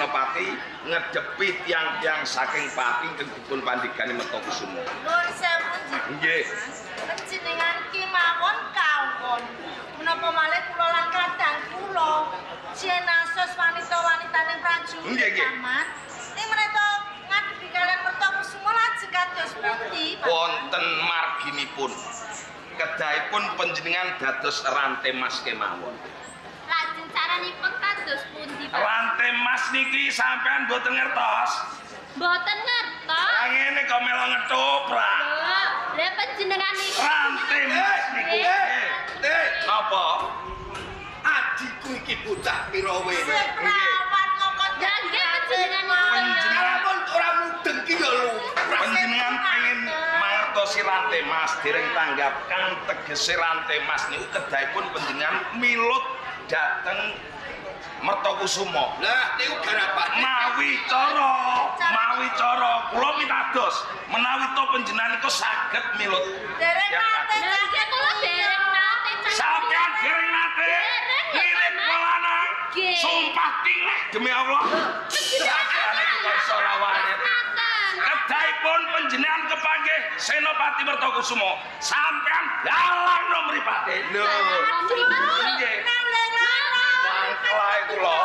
Senopati ngedepi tiang-tiang saking Pati ingkang dipun pandhegani Mertokusumo. Nuwun sewu nggih. Nggih. Panjenengan kemawon kawon. Menapa malih kula lan kadang kula jenasos wanita-wanitaning prajurit. Nggih, nggih. Paman. Ing menika ngadepi kalian Mertokusumo lajeng kados pundi? Wonten marginipun. Kedahipun panjenengan dados rante mas kemawon. Lajeng caranipun kados pundi, Pak? Rante mas niki sampean mboten ngertos. Mboten ngertos. Lah ngene kok melu ngetoprak. Lho, lha panjenengan niki Rante mas niku. Napa? Adikku iki bocah pira wene? Seprawan kok Lah nggih panjenengan niku. Panjenengan Lamun ora mudeng ki ya lumrah. Panjenengan pengen mangertosi rante mas dereng tanggap kang tegese rante mas niku kedahipun panjenengan milut dhateng Mertokusumo. Lah niku garapane. Mawi cara kula pitados menawi to panjenengan niku saged milut. Dereng nate. Lah nggih kula dereng nate. Sampeyan dereng nate milik lanang. Sumpah tingeh demi Allah. Sampeyan iki kok iso rawane. Kedahipun panjenengan kepanggih Senopati Mertokusumo, sampeyan dalangno mripate. Lho. Nggih. Wangkelae kula.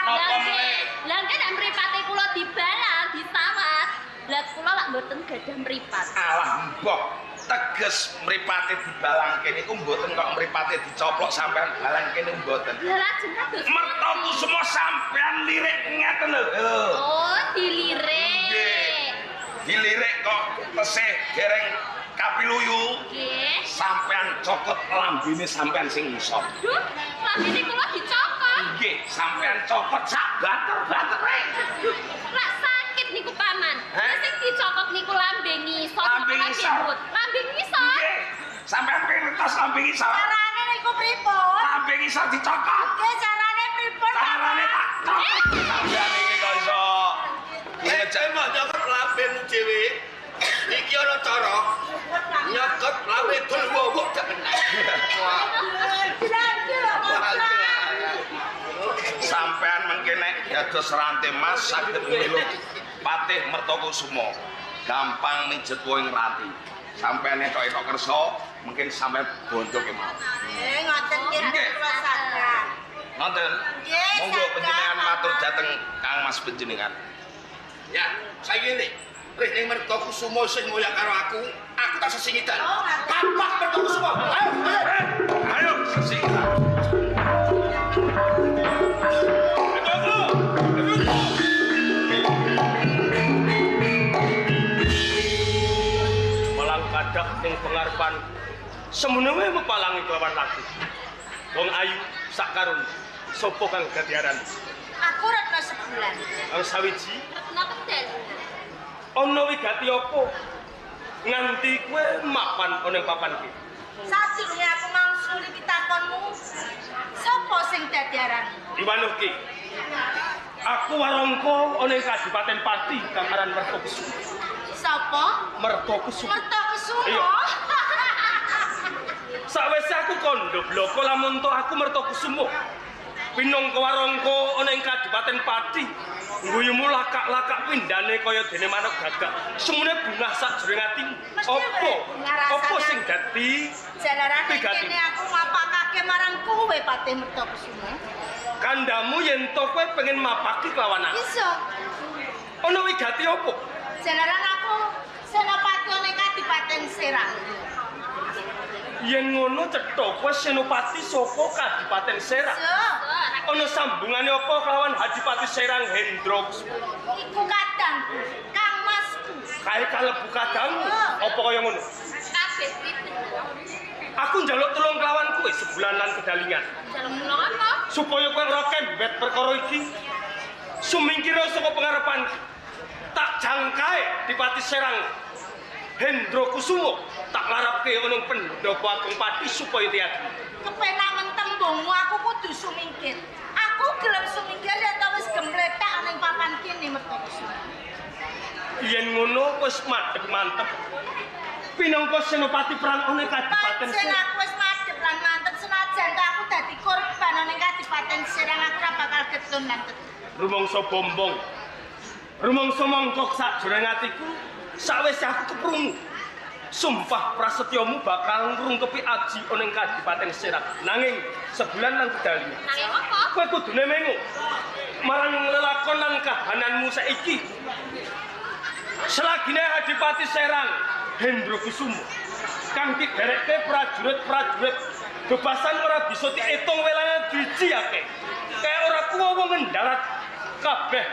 Napa meneh? Lah nggih nek mripate kula dibalang, disawat. Lah kula lak mboten gadah mripat. Alah mbok, teges mripate dibalangke niku mboten kok mripate dicoplok sampean balangke niku mboten. Lah lajeng kados Mertokusumo sampean lirik ngeten lho. Oh, dilirik. Nggih. Dilirik kok tesih dereng kapiluyu. Nggih. Sampean cokot lambene sampean sing ngisor. Duh, lambene kula dicokot. Nggih, sampean cokot sak bater-batere. Duh, lak sakit niku paman. Heh? Sing dicokot niku lambe ngisor, Lambe ngisor. Lambe ngisor. Nggih. Sampean pengen ngertos lambe ngisor. Carane niku pripun? Lambe ngisor dicokot. Nggih, carane pripun? Carane tak cokot. Sampean iki kok iso Ngejak nyokot lambemu dhewe. Iki ana cara nyokot lambe dul wowok gak kena. Sampean mengke nek dados rante mas saged milut Patih Mertokusumo. Gampang mijet wong ranti. Sampean etok-etok kersa, mungkin sampean bondo kemawon. Nggih, ngoten nggih kula saged. Ngoten. Monggo panjenengan matur dhateng Kang Mas panjenengan. Ya, saiki ngene. Rih ning Mertokusumo sing ngoyak karo aku, aku tak sesingidan. Kapak Mertokusumo. Ayo, ayo. Ayo sesingidan. Malang kadak ning pengarepan semene wae mepalangi kelawan lagu. Wong ayu sak karun sapa kang dadi aran? Aku Retno sebulan. Kang sawiji Retno Kendel. Ana wigati apa nganti kowe mapan ana ing papan iki? Sadurunge aku mangsuli pitakonmu, sapa sing dadi aranmu? Iwanuhki. Aku warangka ana ing Kadipaten Pati kang aran Mertokusumo. Sapa? Mertokusumo. Mertokusumo. Iya. Sawise aku kandha bloko lamun to aku Mertokusumo. Pinangka warangka ana ing Kadipaten Pati. Guyumu lakak-lakak pindane kaya dene manuk gagak. Semune bungah sakjroning atimu. Apa? Apa sing dadi jalarane kene aku mapakake marang kowe Patih Mertokusumo? Kandhamu yen to kowe pengen mapaki kelawan aku. Iso. Ana wigati apa? Jalaran aku senopati ana ing Kadipaten Serang. Yen ngono cetha kowe senopati saka Kadipaten Serang. Ana sambungane apa kelawan Adipati Serang Hendra Kusuma? Iku kadangku, Kang Masku. Kae kalebu kadangmu. Apa kaya ngono? Kabeh kuwi bener. Aku njaluk tulung kelawan kowe sebulan lan kedalingan. Njaluk tulung apa? Supaya kowe ora kembet perkara iki. Sumingkira saka pengarepanku. Tak jangkae Dipati Serang Hendra Kusumo tak larapke ana pendopo agung Pati supaya tiadi. Kepenak mentembungmu aku kudu sumingkir. Aku gelem sumingkir yen ta wis gemletak ning papan kene Mertokusumo. Yen ngono wis madhep mantep. Pinangka senopati perang ana Kadipaten Serang. Aku wis madhep lan mantep senajan ta aku dadi korban ana Kadipaten Serang aku ora bakal getun lan getun. Rumangsa bombong. Rumangsa mongkok sakjroning atiku sawise aku keprungu. Sumpah prasetyamu bakal ngrungkepi aji ana ing Kadipaten Serang. Nanging sebulan lan kedalinya. Nanging apa? Kowe kudune mengu marang lelakon lan kahananmu saiki. Selagine Adipati Serang Hendro Kusumo kang diderekke prajurit-prajurit bebasan ora bisa diitung welangan driji akeh. Kaya ora kuwa wong ngendarat kabeh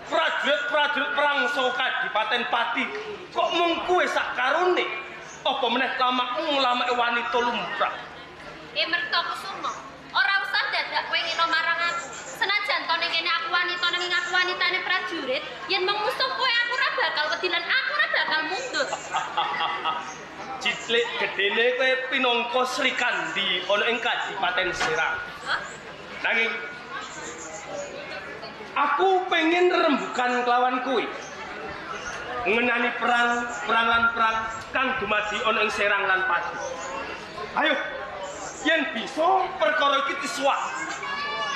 prajurit-prajurit perang saka Kadipaten Pati kok mung kuwe sak karone apa meneh lamakmu nglamake wanita lumrah. Mertokusumo, ora usah dadak kowe ngene marang aku. Senajan to ning kene aku wanita nanging aku wanitane prajurit, yen mung musuh kowe aku ora bakal wedi lan aku ora bakal mundur. Ciclik gedene kowe pinangka Srikandi ana ing Kadipaten Serang. Hah? Nanging aku pengen rembukan kelawan kowe ngenani perang, perang lan perang kang dumadi ana ing Serang lan Pati. Ayo, yen bisa perkara iki disuwak.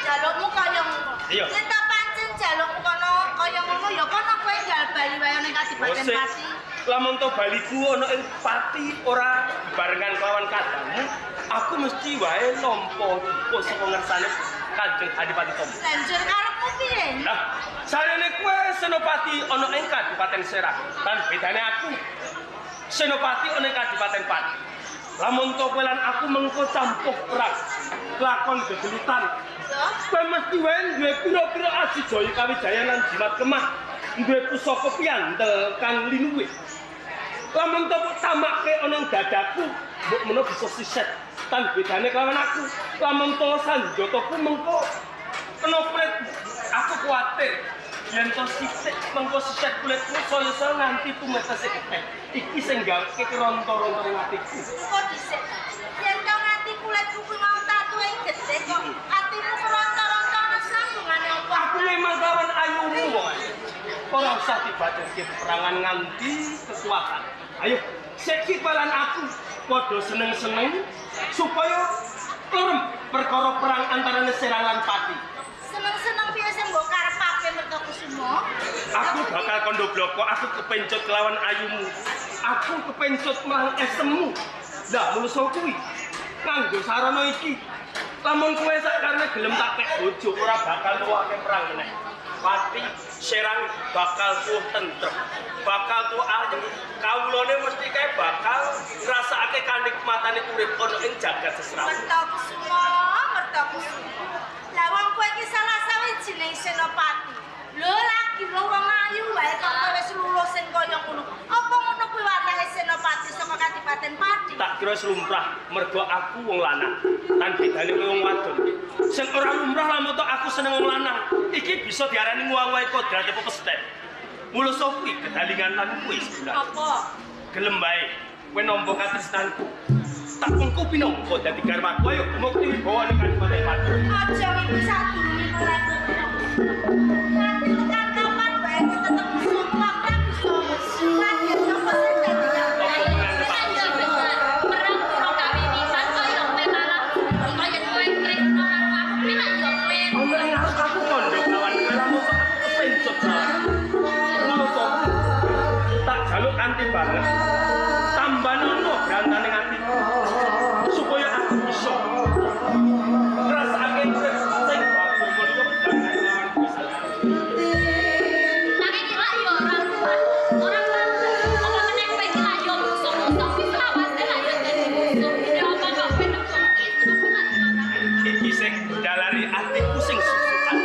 Jalukmu kaya ngono. Iya. Yen ta pancen jalukmu kono kaya ngono ya kono kowe enggal bali wae ning Kadipaten Pati. Lamun to baliku ana ing Pati ora bebarengan kelawan kadangmu, aku mesti wae nampa duka saka ngersane Kanjeng Adipati Tomo. Lanjur karepmu piye? Lah, sarene kowe senopati ana ing Kadipaten Serang. Lan bedane aku senopati ana ing Kadipaten Pati. Lamun to kowe lan aku mengko campuh perang, lakon gegelutan. Kowe mesti wae duwe pira-pira aji jaya kawijayan lan jimat kemah, duwe pusaka piandel kang linuwih. Lamun to mbok tamake ana ing dadaku, mbok menawa bisa siset tan bedane kelawan aku. Lamun to sanjataku mengko kena kulit, aku kuwatir yen to sithik mengko siset kulitku saya-saya nganti tumetese getih. Iki sing gaweke keronto-ronto ing atiku. Kok dhisik? Yen to nganti kulitku kuwi mau tatuhe getih kok atimu keronto-ronto ana sambungane apa? Aku memang kawan ayumu wong. Ora usah dibatirke peperangan nganti kekuatan. Ayo, saiki balan aku padha seneng-seneng supaya lerem perkara perang antarane Serang lan Pati. Seneng-seneng piye sing mbok karepake Mertokusumo? Aku bakal kondo bloko, aku kepencut kelawan ayumu. Aku kepencut marang esemu. Lah mulusa kuwi nganggo sarana iki. Lamun kowe sakarne gelem tak pek bojo ora bakal nuwake perang meneh. Pati Serang bakal tuh tentrem, bakal tuh ayem. Kawulane mesti kae bakal ngrasakake kanikmatane urip ana ing jagat sesrawung. Mertokusumo, Mertokusumo. Lah wong kowe iki salah sawijining senopati. Lho lagi lho wong ayu wae kok wis lulus sing kaya ngono. Apa ngono kuwi watake senopati saka Kadipaten Pati? Tak kira wis lumrah mergo aku wong lanang. Tan bedane kowe wong wadon. Sing ora lumrah lamun tok aku seneng wong lanang. Iki bisa diarani nguwang-wae kodrate pepesten. Mula kuwi kedalingan lan kuwi sebulan. Apa? Gelem bae kowe nampa katresnanku. Tak mengko pinangka dadi garwaku. Ayo mukti wibawa ning Kadipaten Pati. Aja mimpi sadurunge kowe. Nanti tekan kapan bae tetep sumpah ora bisa. Lagi sapa sing dadi Perang durung kawiwitan kaya kowe malah kaya kowe tresno karo aku kuwi lak ya kowe. Ono ing arep aku kondo kawan kowe lamun tok aku kepencut kawan. Mula tak jaluk kanthi banget. Tambanono brantane atiku supaya aku bisa ngrasakake urip sing bagus kaya bebarengan lawan kowe sakjane. Nanging iki lak ya ora lumrah. Ora pantes. Apa meneh kowe iki lak ya musuh-musuh kuwi selawase lak ya dadi musuh. Ya apa kok kowe nembung tresno kuwi lak ya ora. Iki sing dalari atiku sing susukan.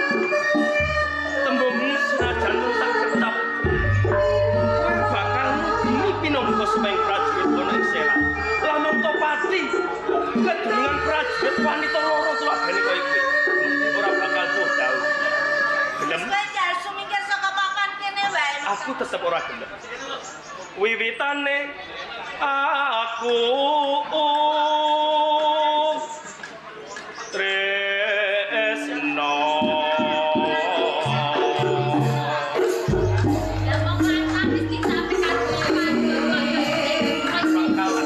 Tembungmu senajan mung sak kecap. Kowe bakal ngugemi pinangka semeng prajurit ana ing Serang. Lamun to Pati kedungan prajurit wanita loro tuwagane kaya kowe. Mesti ora bakal tuh jauh. Gelem? Kowe njal sumingkir saka papan kene wae. Aku tetep ora gelem. Wiwitane aku tresno. Lah wong lanang wis dicape karo ora kowe lak ya kowe ora duwe tresno.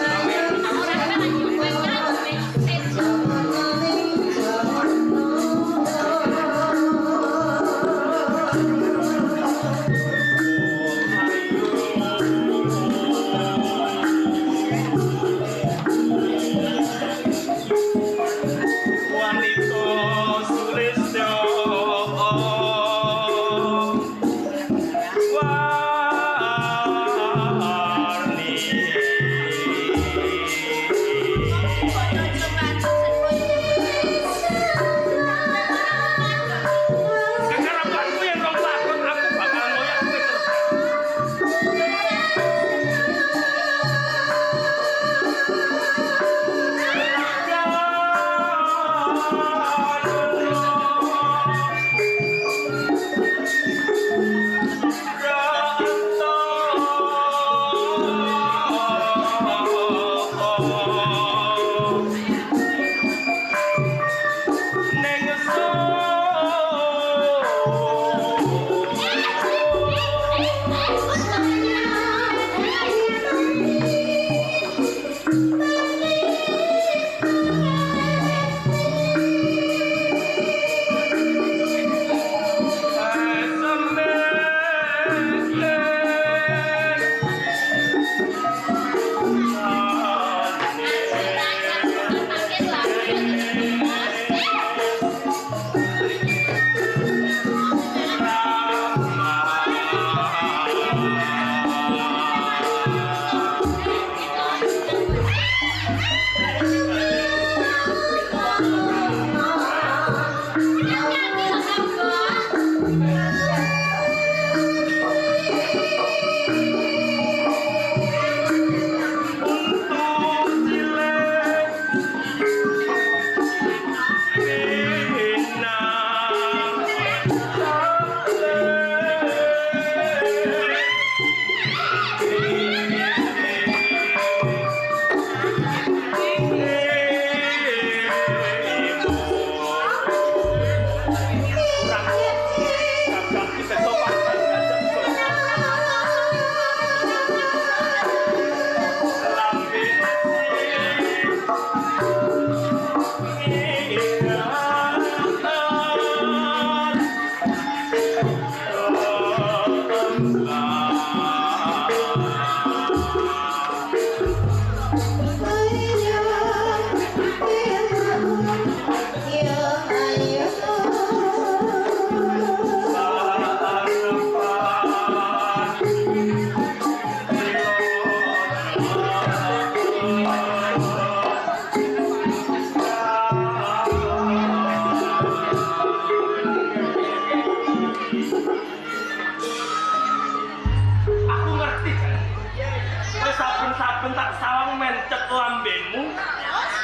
Saben-saben tak sawang mencet lambemu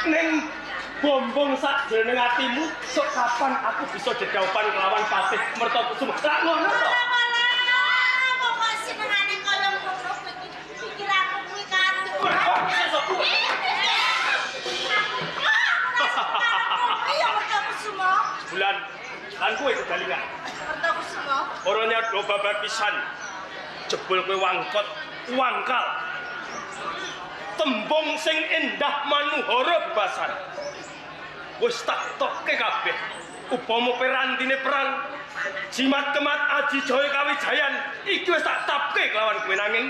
ning bombong sak jroning atimu, sok kapan aku bisa dedaupan kelawan Patih Mertokusumo. Lak ngono to. Ora kok senengane kaya ngono kuwi pikiranmu kuwi kadung. Ayo Mertokusumo. Bulan lan kowe kedalingan. Mertokusumo. Ora nyadha babar pisan. Jebul kowe wangkot wangkal. Tembung sing endah manuhara bebasan. Wis tak tokke kabeh. Upama perantine perang, jimat kemat aji jaya kawijayan iki wis tak tapke kelawan kowe nanging